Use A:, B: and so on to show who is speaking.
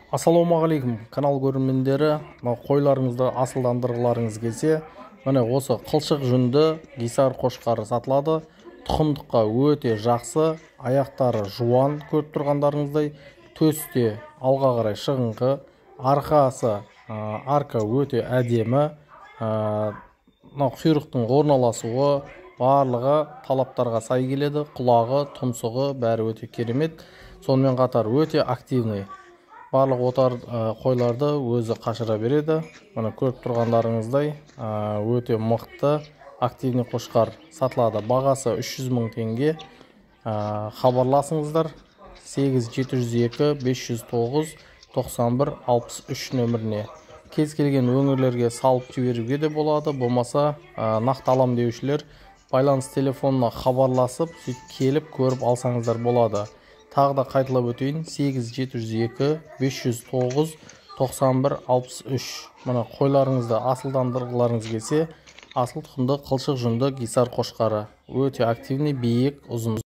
A: Ассалаумағалейкум, канал көрермендері. Мына қойларыңызды асылдандырғыларыңыз келсе, міне осы қылшық жүнді гисар қошқары сатылады. Тұқымдыққа өте жақсы, аяқтары жуан, көріп тұрғандарыңыздай, төс те алға қарай шығыңқы, арқасы, арка өте әдемі, мына құйрықтың орналасуы барлығы талаптарға сай келеді, құлағы, тұмсығы бәрі өте керемет. Сонымен қатар өте активный. Барлық отар қойларды өзі қашыра береді. Мына көріп тұрғандарыңыздай, өте мықты активный қошқар сатылады. Бағасы 300 мың теңге. Хабарласыңыздар 8 702 509 91 63 нөміріне. Кез келген өңірлерге салып жіберуге де болады. Болмаса, нақты алам деушілер байланыс телефонына хабарласып, сөйтіп келіп көріп алсаңыздар болады. Тағы да қайталап өтейін, 8 702 509 91 63. Мына қойларыңызды асылдандырғыларыңыз келсе, асыл тұқымды қылшық жүнді гисар қошқары. Өте активный, биік, ұзын.